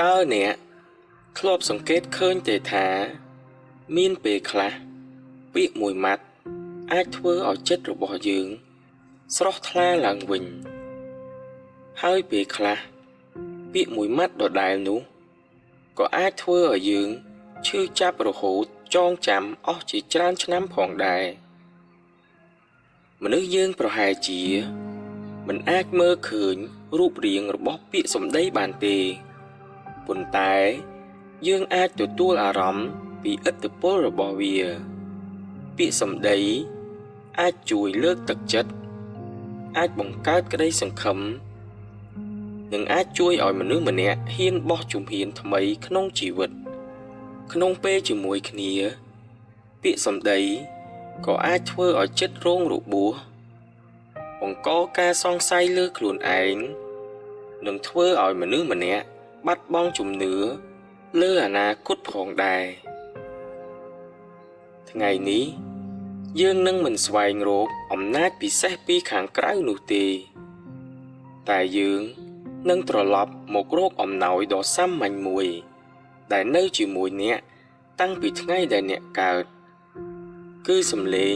តើអ្នកធ្លាប់សង្កេតឃើញទេថា មានពេលខ្លះពាក្យមួយម៉ាត់អាចធ្វើឲ្យចិត្តរបស់យើង ស្រស់ថ្លាឡើងវិញ ហើយពេលខ្លះពាក្យមួយម៉ាត់ដដែលនោះក៏អាចធ្វើឲ្យយើងឈឺចាប់រហូតចងចាំអស់ជាច្រើនឆ្នាំផងដែរមនុស្សយើងប្រហែលជាមិនអាចមើលឃើញរូបរាងរបស់ពាក្យសម្ដីបានទេប៉ុន្តែយើងអាចទទួលអារម្មណ៍ពីឥទ្ធិពលរបស់វាពាក្យសម្ដីអាចជួយលើកទឹកចិត្តអាចបង្កើតក្តីសង្ឃឹមនិងអាចជួយឲ្យមនុស្សម្នាក់ហ៊ានបោះជំហានថ្មីក្នុងជីវិតក្នុងពេលជាមួយគ្នាពាក្យសម្ដីក៏អាចធ្វើឲ្យចិត្តរងរបួសបង្កការសង្ស័យលើខ្លួនឯងនិងធ្វើឲ្យមនុស្សម្នាក់បាត់បង់ជំនឿលើអនាគតផងដែរថ្ងៃនេះយើងនឹងមិនស្វែងរកអំណាចពិសេសពីខាងក្រៅនោះទេតែយើងនឹងត្រឡប់មករកអំណោយដ៏សាមញ្ញមួយដែលនៅជាមួយអ្នកតាំងពីថ្ងៃដែលអ្នកកើតគឺសំឡេង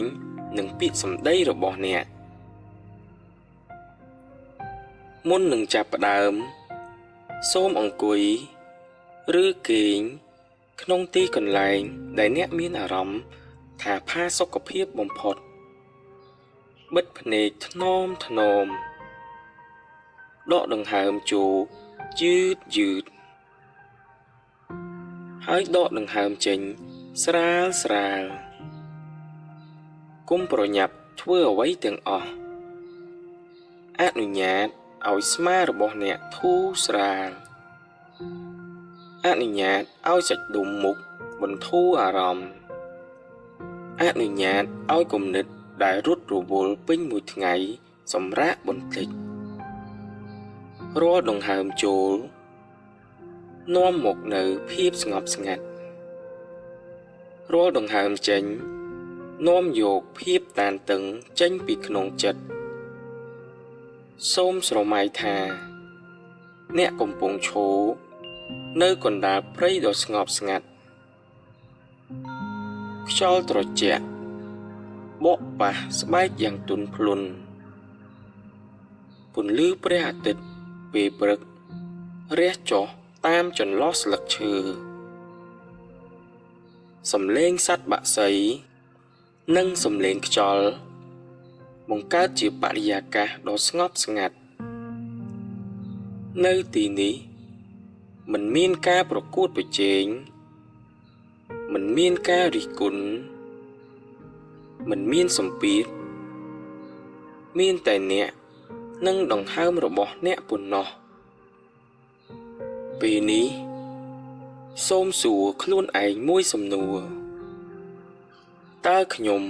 និងពាក្យសម្ដីរបស់អ្នកមុននឹងចាប់ផ្ដើមសូមអង្គុយឬគេងក្នុងទីកន្លែងដែលអ្នកមានអារម្មណ៍ថាផាសុកភាពបំផុតបិទភ្នែកថ្នមថ្នមដកដង្ហើមចូលយឺតយឺតហើយដកដង្ហើមចេញស្រាលស្រាលកុំប្រញាប់ធ្វើអ្វីទាំងអស់អនុញ្ញាតឲ្យស្មារបស់អ្នកធូរស្រាលអនុញ្ញាតឲ្យសាច់ដុំមុខបន្ធូរអារម្មណ៍អនុញ្ញាតឲ្យគំនិតដែលរត់រវល់ពេញមួយថ្ងៃសម្រាកបន្តិចរាល់ដង្ហើមចូលនាំមកនូវភាពស្ងប់ស្ងាត់រាល់ដង្ហើមចេញនាំយកភាពតានតឹងចេញពីក្នុងចិត្តសូមស្រមៃថាអ្នកកំពុងឈរនៅកណ្ដាលព្រៃដ៏ស្ងប់ស្ងាត់ខ្យល់ត្រជាក់បក់ប៉ះស្បែកយ៉ាងទន់ភ្លន់ពន្លឺព្រះអាទិត្យពេលព្រឹករះចុះតាមចន្លោះស្លឹកឈើសំឡេងសត្វបក្សីនិងសំឡេងខ្យល់បង្កើតជាបរិយាកាសដ៏ស្ងប់ស្ងាត់នៅទីនេះមិនមានការប្រកួតប្រជែងមិនមានការរិះគន់មិនមានសម្ពាធមានតែអ្នកនិងដង្ហើមរបស់អ្នកប៉ុណ្ណោះពេលនេះសូមសួរខ្លួនឯងមួយសំណួរតើខ្ញុំ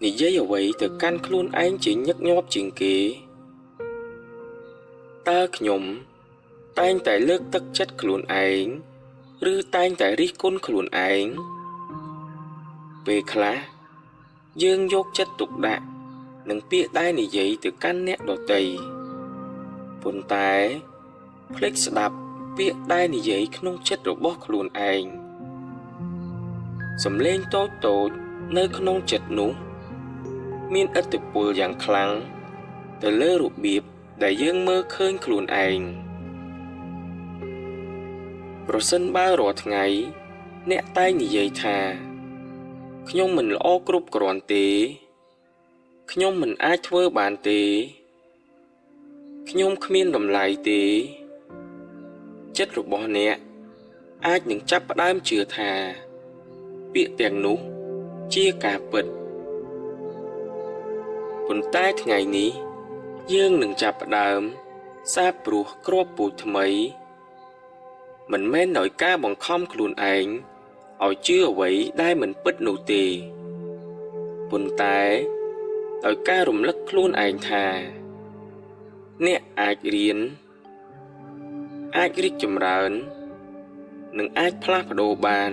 និយាយអ្វីទៅកាន់ខ្លួនឯងជាញឹកញាប់ជាងគេតើខ្ញុំតែងតែលើកទឹកចិត្តខ្លួនឯងឬតែងតែរិះគន់ខ្លួនឯងពេលខ្លះយើងយកចិត្តទុកដាក់នឹងពាក្យដែលនិយាយទៅកាន់អ្នកដទៃប៉ុន្តែភ្លេចស្ដាប់ពាក្យដែលនិយាយក្នុងចិត្តរបស់ខ្លួនឯងសំឡេងតូចៗនៅក្នុងចិត្តនោះមានឥទ្ធិពលយ៉ាងខ្លាំងទៅលើរបៀបដែលយើងមើលឃើញខ្លួនឯងប្រសិនបើរាល់ថ្ងៃអ្នកតែងនិយាយថាខ្ញុំមិនល្អគ្រប់គ្រាន់ទេខ្ញុំមិនអាចធ្វើបានទេខ្ញុំគ្មានតម្លៃទេចិត្តរបស់អ្នកអាចនឹងចាប់ផ្ដើមជឿថាពាក្យទាំងនោះជាការពិតប៉ុន្តែថ្ងៃនេះយើងនឹងចាប់ផ្ដើមសាបព្រោះគ្រាប់ពូជថ្មីមិនមែនដោយការបង្ខំខ្លួនឯងឲ្យជឿអ្វីដែលមិនពិតនោះទេប៉ុន្តែដោយការរំលឹកខ្លួនឯងថាអ្នកអាចរៀនអាចរីកចម្រើននិងអាចផ្លាស់ប្ដូរបាន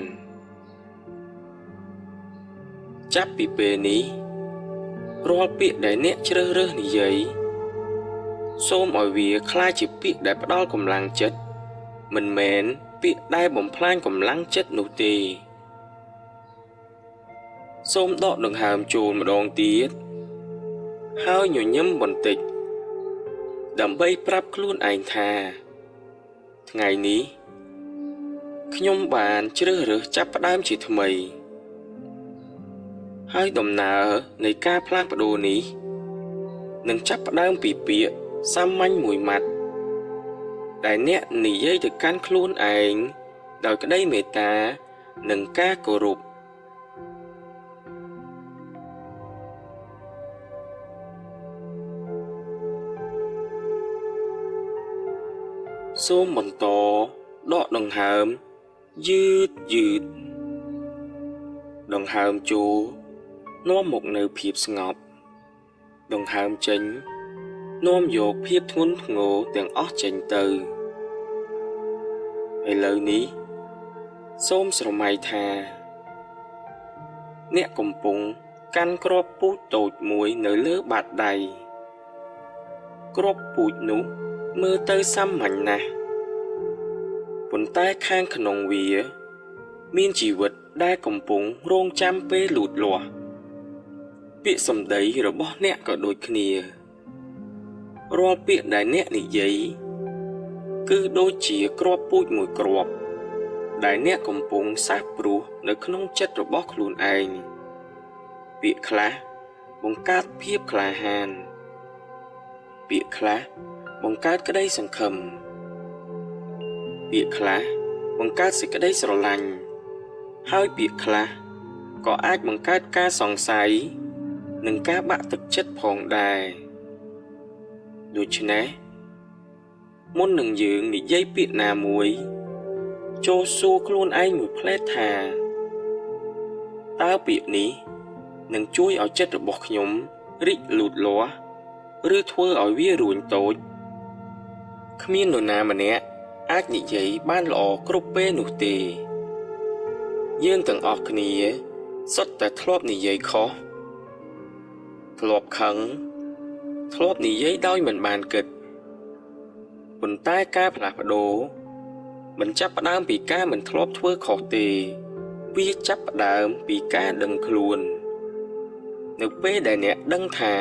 ចាប់ពីពេលនេះរាល់ពាក្យដែលអ្នកជ្រើសរើសនិយាយសូមឲ្យវាក្លាយជាពាក្យដែលផ្ដល់កម្លាំងចិត្ត មិនមែនពាក្យដែលបំផ្លាញកម្លាំងចិត្តនោះទេសូមដកដង្ហើមចូលម្ដងទៀតហើយញញឹមបន្តិចដើម្បីប្រាប់ខ្លួនឯងថាថ្ងៃនេះខ្ញុំបានជ្រើសរើសចាប់ផ្ដើមជាថ្មីហើយដំណើរនៃការផ្លាស់ប្ដូរនេះនឹងចាប់ផ្ដើមពីពាក្យសាមញ្ញមួយម៉ាត់ដែលអ្នកនិយាយទៅកាន់ខ្លួនឯងដោយក្តីមេត្តានិងការគោរពសូមបន្តដកដង្ហើមយឺតយឺតដង្ហើមចូលនាំមកនូវភាពស្ងប់ដង្ហើមចេញនាំយកភាពធ្ងន់ធ្ងរទាំងអស់ចេញទៅឥឡូវនេះសូមស្រមៃថាអ្នកកំពុងកាន់គ្រាប់ពូជតូចមួយនៅលើបាតដៃគ្រាប់ពូជនោះមើលទៅសាមញ្ញណាស់ប៉ុន្តែខាងក្នុងវាមានជីវិតដែលកំពុងរងចាំពេលលូតលាស់ពាក្យសម្ដីរបស់អ្នកក៏ដូចគ្នារាល់ពាក្យដែលអ្នកនិយាយគឺដូចជាគ្រាប់ពូជមួយគ្រាប់ដែលអ្នកកំពុងសាបព្រោះនៅក្នុងចិត្តរបស់ខ្លួនឯងពាក្យខ្លះបង្កើតភាពក្លាហានពាក្យខ្លះបង្កើតក្តីសង្ឃឹមពាក្យខ្លះបង្កើតសេចក្តីស្រឡាញ់ហើយពាក្យខ្លះក៏អាចបង្កើតការសង្ស័យនិងការបាក់ទឹកចិត្តផងដែរដូច្នេះមុននឹងយើងនិយាយពាក្យណាមួយចូលសួរខ្លួនឯងមួយផ្លែថាតើពាក្យនេះនឹងជួយឲ្យចិត្តរបស់ខ្ញុំរីកលូតលាស់ឬធ្វើឲ្យវារួញតូចគ្មាននរណាម្នាក់អាចនិយាយបានល្អគ្រប់ពេលនោះទេយើងទាំងអស់គ្នាសុទ្ធតែធ្លាប់និយាយខុសធ្លាប់ខឹងធ្លាប់និយាយដោយមិនបានគិតប៉ុន្តែការផ្លាស់ប្ដូរមិនចាប់ផ្ដើមពីការមិនធ្លាប់ធ្វើខុសទេវាចាប់ផ្ដើមពីការដឹងខ្លួននៅពេលដែលអ្នកដឹងថា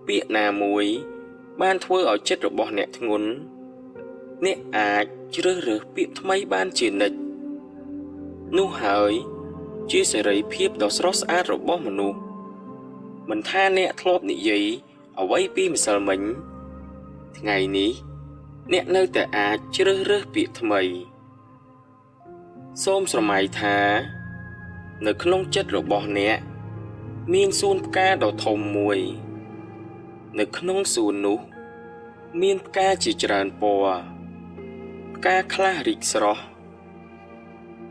ពាក្យណាមួយបានធ្វើឲ្យចិត្តរបស់អ្នកធ្ងន់អ្នកអាចជ្រើសរើសពាក្យថ្មីបានជានិច្ចនោះហើយជាសេរីភាពដ៏ស្រស់ស្អាតរបស់មនុស្សមិនថាអ្នកធ្លាប់និយាយអ្វីពីម្សិលមិញថ្ងៃនេះអ្នកនៅតែអាចជ្រើសរើសពាក្យថ្មីសូមស្រមៃថានៅក្នុងចិត្តរបស់អ្នកមានសួនផ្កាដ៏ធំមួយនៅក្នុងសួននោះមានផ្កាជាច្រើនពណ៌ផ្កាខ្លះរីកស្រស់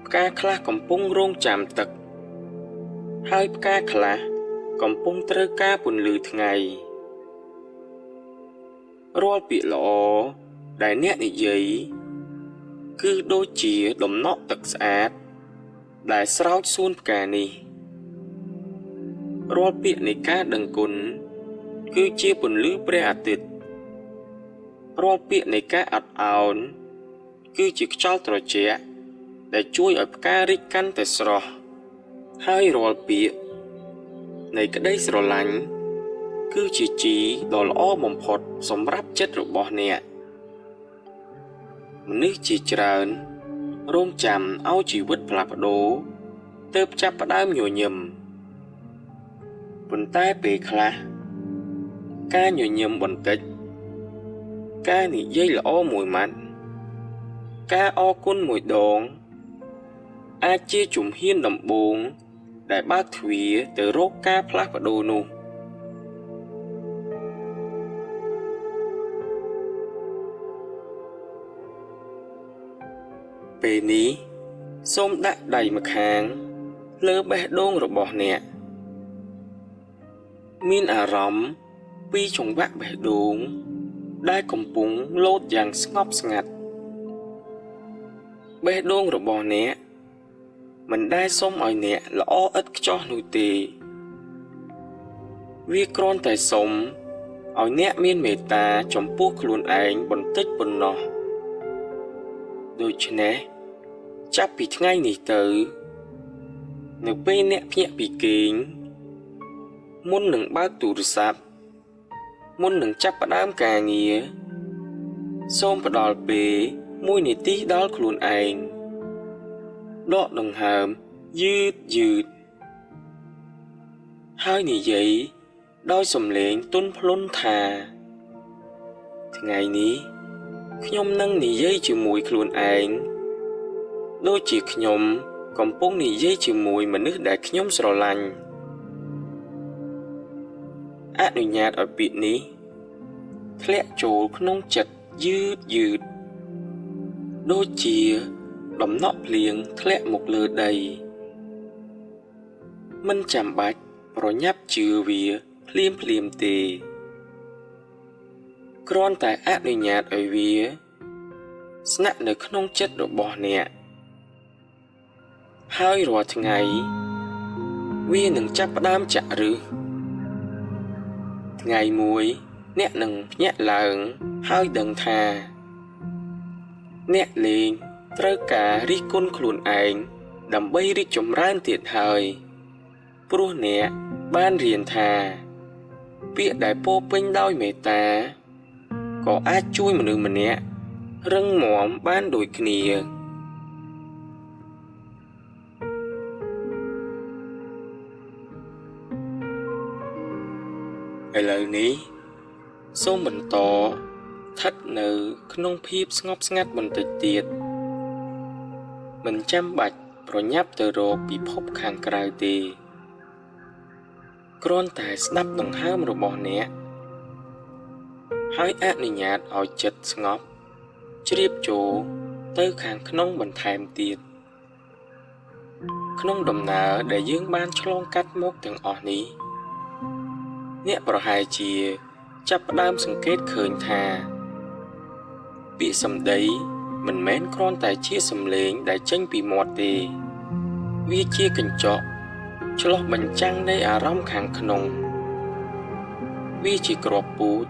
ផ្កាខ្លះកំពុងរងចាំទឹកហើយផ្កាខ្លះកំពុងត្រូវការពន្លឺថ្ងៃរាល់ពាក្យល្អដែលអ្នកនិយាយគឺដូចជាដំណក់ទឹកស្អាតដែលស្រោចសួនផ្កានេះរាល់ពាក្យនៃការដឹងគុណគឺជាពន្លឺព្រះអាទិត្យរាល់ពាក្យនៃការអត់ឱនគឺជាខ្យល់ត្រជាក់ដែលជួយឲ្យផ្ការីកកាន់តែស្រស់ហើយរាល់ពាក្យនៃក្តីស្រឡាញ់គឺជាជីដ៏ល្អបំផុតសម្រាប់ចិត្តរបស់អ្នកមនុស្សជាច្រើនរងចាំឲ្យជីវិតផ្លាស់ប្ដូរទើបចាប់ផ្ដើមញញឹមប៉ុន្តែពេលខ្លះការញញឹមបន្តិចការនិយាយល្អមួយម៉ាត់ការអរគុណមួយដងអាចជាជំហានដំបូងដែលបើកទ្វារទៅរកការផ្លាស់ប្ដូរនោះពេលនេះសូមដាក់ដៃម្ខាងលើបេះដូងរបស់អ្នកមានអារម្មណ៍ពីចង្វាក់បេះដូងដែលកំពុងលោតយ៉ាងស្ងប់ស្ងាត់បេះដូងរបស់អ្នកមិនដែលសុំឲ្យអ្នកល្អឥតខ្ចោះនោះទេវាគ្រាន់តែសុំឲ្យអ្នកមានមេត្តាចំពោះខ្លួនឯងបន្តិចប៉ុណ្ណោះ ដូច្នេះចាប់ពីថ្ងៃនេះទៅនៅពេលអ្នកភ្ញាក់ពីគេងមុននឹងបើកទូរស័ព្ទមុននឹងចាប់ផ្ដើមការងារសូមផ្ដល់ពេល1នាទីដល់ខ្លួនឯងដកដង្ហើមយឺតយឺតហើយនិយាយដោយសំឡេងទន់ភ្លន់ថាថ្ងៃនេះខ្ញុំនឹងនិយាយជាមួយខ្លួនឯងដូចជាខ្ញុំកំពុងនិយាយជាមួយមនុស្សដែលខ្ញុំស្រឡាញ់អនុញ្ញាតឲ្យពាក្យនេះធ្លាក់ចូលក្នុងចិត្តយឺតយឺតដូចជាដំណក់ភ្លៀងធ្លាក់មកលើដីមិនចាំបាច់ប្រញាប់ជឿវាភ្លាមភ្លាមទេគ្រាន់តែអនុញ្ញាតឲ្យវាស្នាក់នៅក្នុងចិត្តរបស់អ្នកហើយរាល់ថ្ងៃវានឹងចាប់ផ្ដើមចាក់ឫសថ្ងៃមួយអ្នកនឹងភ្ញាក់ឡើងហើយដឹងថាអ្នកលែងត្រូវការរិះគន់ខ្លួនឯងដើម្បីរីកចម្រើនទៀតហើយព្រោះអ្នកបានរៀនថាពាក្យដែលពោពេញដោយមេត្តាក៏អាចជួយមនុស្សម្នាក់រឹងមាំបានដូចគ្នាឥឡូវនេះសូមបន្តស្ថិតនៅក្នុងភាពស្ងប់ស្ងាត់បន្តិចទៀតមិនចាំបាច់ប្រញាប់ទៅរកពិភពខាងក្រៅទេគ្រាន់តែស្ដាប់ដង្ហើមរបស់អ្នកហើយអនុញ្ញាតឲ្យចិត្តស្ងប់ជ្រាបចូលទៅខាងក្នុងបន្ថែមទៀតក្នុងដំណើរដែលយើងបានឆ្លងកាត់មកទាំងអស់នេះអ្នកប្រហែលជាចាប់ផ្ដើមសង្កេតឃើញថាពាក្យសម្ដីមិនមែនគ្រាន់តែជាសំឡេងដែលចេញពីមាត់ទេវាជាកញ្ចក់ឆ្លុះបញ្ចាំងនៃអារម្មណ៍ខាងក្នុងវាជាគ្រាប់ពូជ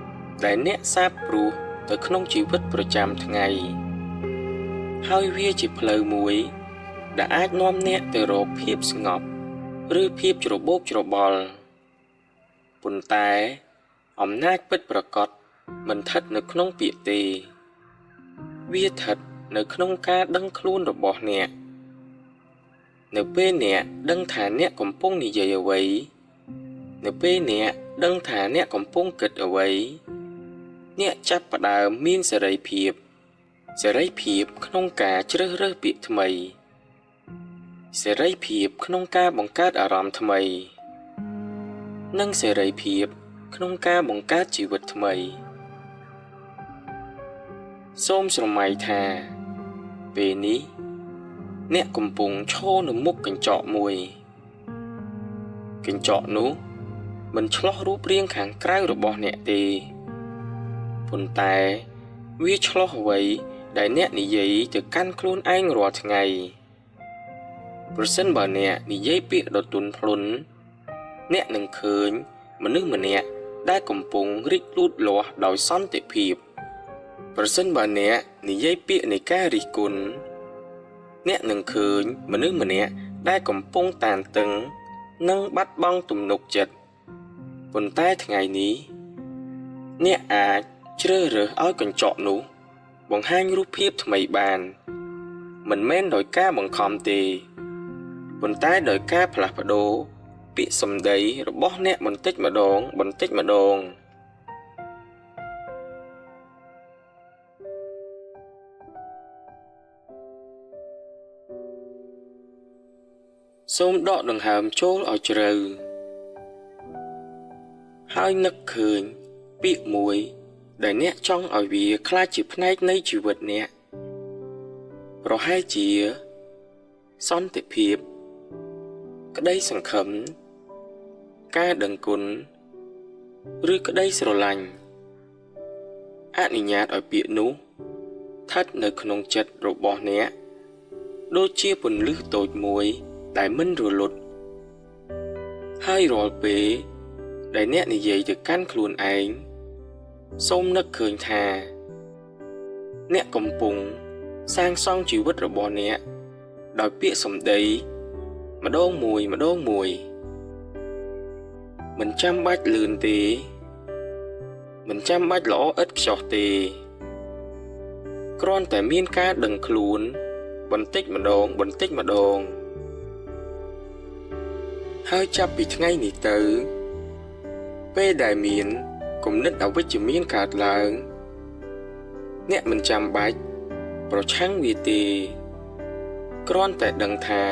ដែលអ្នកសាបព្រោះទៅក្នុងជីវិតប្រចាំថ្ងៃហើយវាជាផ្លូវមួយដែលអាចនាំអ្នកទៅរកភាពស្ងប់ឬភាពច្របូកច្របល់ប៉ុន្តែអំណាចពិតប្រាកដមិនស្ថិតនៅក្នុងពាក្យទេវាស្ថិតនៅក្នុងការដឹងខ្លួនរបស់អ្នកនៅពេលអ្នកដឹងថាអ្នកកំពុងនិយាយអ្វីនៅពេលអ្នកដឹងថាអ្នកកំពុងគិតអ្វីអ្នកចាប់ផ្ដើមមានសេរីភាពសេរីភាពក្នុងការជ្រើសរើសពាក្យថ្មីសេរីភាពក្នុងការបង្កើតអារម្មណ៍ថ្មីនិងសេរីភាពក្នុងការបង្កើតជីវិតថ្មីសូមស្រមៃថាពេលនេះអ្នកកំពុងឈរនៅមុខកញ្ចក់មួយកញ្ចក់នោះមិនឆ្លុះរូបរាងខាងក្រៅរបស់អ្នកទេប៉ុន្តែវាឆ្លុះអ្វីដែលអ្នកនិយាយទៅកាន់ខ្លួនឯងរាល់ថ្ងៃប្រសិនបើអ្នកនិយាយពាក្យដ៏ទន់ភ្លន់អ្នកនឹងឃើញមនុស្សម្នាក់ដែលកំពុងរីកលូតលាស់ដោយសន្តិភាពប្រសិនបើអ្នកនិយាយពាក្យនៃការរិះគន់អ្នកនឹងឃើញមនុស្សម្នាក់ដែលកំពុងតានតឹងនិងបាត់បង់ទំនុកចិត្តប៉ុន្តែថ្ងៃនេះអ្នកអាចជ្រើសរើសឲ្យកញ្ចក់នោះបង្ហាញរូបភាពថ្មីបានមិនមែនដោយការបង្ខំទេប៉ុន្តែដោយការផ្លាស់ប្ដូរពាក្យសម្ដីរបស់អ្នកបន្តិចម្ដងបន្តិចម្ដងសូមដកដង្ហើមចូលឲ្យជ្រៅហើយនឹកឃើញពាក្យមួយដែលអ្នកចង់ឲ្យវាក្លាយជាផ្នែកនៃជីវិតអ្នកប្រហែលជាសន្តិភាពក្តីសង្ឃឹមការដឹងគុណឬក្តីស្រឡាញ់អនុញ្ញាតឲ្យពាក្យនោះស្ថិតនៅក្នុងចិត្តរបស់អ្នកដូចជាពន្លឺតូចមួយដែលមិនរលត់ហើយរាល់ពេលដែលអ្នកនិយាយទៅកាន់ខ្លួនឯងសូមនឹកឃើញថាអ្នកកំពុង សាងសង់ជីវិតរបស់អ្នកដោយពាក្យសម្ដីម្ដងមួយម្ដងមួយមិនចាំបាច់លឿនទេមិនចាំបាច់ល្អឥតខ្ចោះទេគ្រាន់តែមានការដឹងខ្លួនបន្តិចម្ដងបន្តិចម្ដងហើយចាប់ពីថ្ងៃនេះទៅពេលដែលមានគំនិតអវិជ្ជមានកើតឡើងអ្នកមិនចាំបាច់ប្រឆាំងវាទេគ្រាន់តែដឹងថា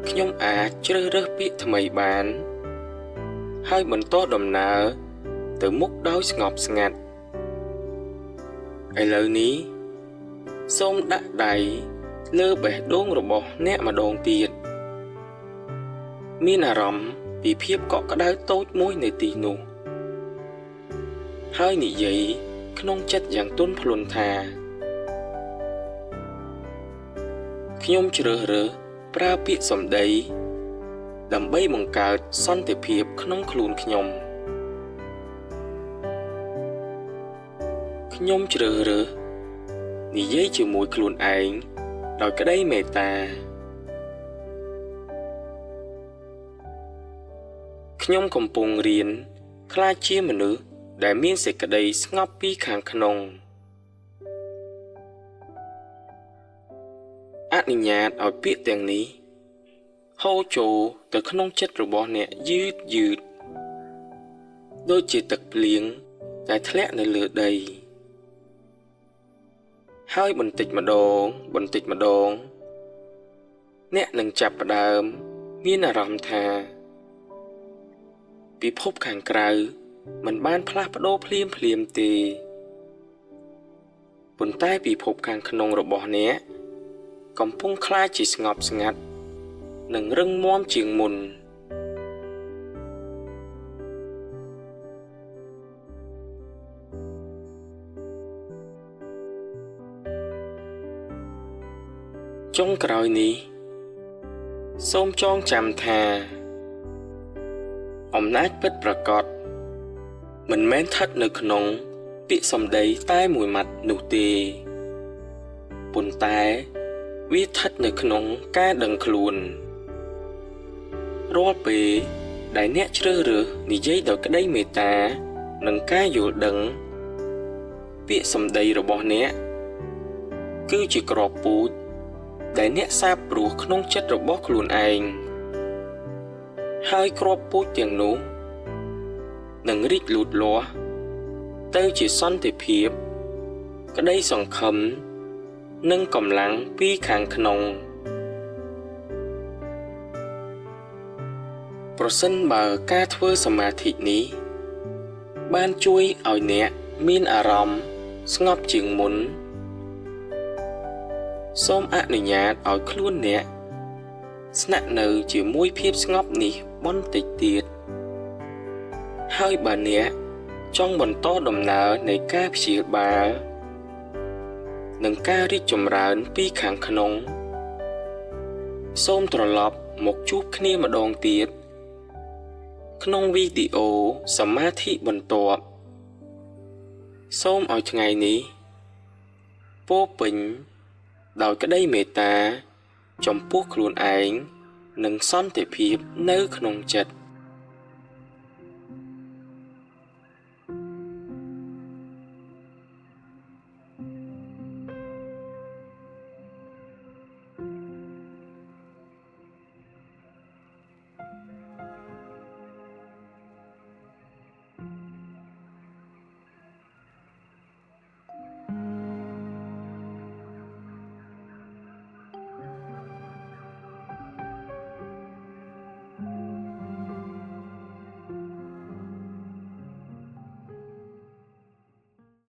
ខ្ញុំអាចជ្រើសរើសពាក្យថ្មីបានហើយបន្តដំណើរទៅមុខដោយស្ងប់ស្ងាត់ឥឡូវនេះសូមដាក់ដៃលើបេះដូងរបស់អ្នកម្ដងទៀតមានអារម្មណ៍ពីភាពកក់ក្ដៅតូចមួយនៅទីនោះហើយនិយាយក្នុងចិត្តយ៉ាងទន់ភ្លន់ថាខ្ញុំជ្រើសរើសប្រើពាក្យសម្ដីដើម្បីបង្កើតសន្តិភាពក្នុងខ្លួនខ្ញុំខ្ញុំជ្រើសរើសនិយាយជាមួយខ្លួនឯងដោយក្តីមេត្តាខ្ញុំកំពុងរៀនក្លាយជាមនុស្សដែលមានសេចក្តីស្ងប់ពីខាងក្នុងអនុញ្ញាតឲ្យពាក្យទាំងនេះហូរចូលទៅក្នុងចិត្តរបស់អ្នកយឺតយឺតដូចជាទឹកភ្លៀងដែលធ្លាក់នៅលើដីហើយបន្តិចម្ដងបន្តិចម្ដងអ្នកនឹងចាប់ផ្ដើមមានអារម្មណ៍ថាពិភពខាងក្រៅមិនបានផ្លាស់ប្ដូរភ្លាមភ្លាមទេប៉ុន្តែពិភពខាងក្នុងរបស់អ្នកកំពុងក្លាយជាស្ងប់ស្ងាត់និងរឹងមាំជាងមុនចុងក្រោយនេះសូមចងចាំថាអំណាចពិតប្រាកដមិនមែនស្ថិតនៅក្នុងពាក្យសម្ដីតែមួយម៉ាត់នោះទេប៉ុន្តែវាស្ថិតនៅក្នុងការដឹងខ្លួនរាល់ពេលដែលអ្នកជ្រើសរើសនិយាយដោយក្តីមេត្តានិងការយល់ដឹងពាក្យសម្ដីរបស់អ្នកគឺជាគ្រាប់ពូជដែលអ្នកសាបព្រោះក្នុងចិត្តរបស់ខ្លួនឯងហើយគ្រាប់ពូជទាំងនោះនឹងរីកលូតលាស់ទៅជាសន្តិភាពក្តីសង្ឃឹមនិងកម្លាំងពីខាងក្នុងប្រសិនបើការធ្វើសមាធិនេះបានជួយឲ្យអ្នកមានអារម្មណ៍ស្ងប់ជាងមុនសូមអនុញ្ញាតឲ្យខ្លួនអ្នកស្នាក់នៅជាមួយភាពស្ងប់នេះបន្តិចទៀតហើយបើអ្នកចង់បន្តដំណើរនៃការព្យាបាលនិងការរីកចម្រើនពីខាងក្នុងសូមត្រឡប់មកជួបគ្នាម្ដងទៀតក្នុងវីដេអូសមាធិបន្ទាប់សូមឲ្យថ្ងៃនេះពោពេញដោយក្តីមេត្តាចំពោះខ្លួនឯងនិងសន្តិភាពនៅក្នុងចិត្ត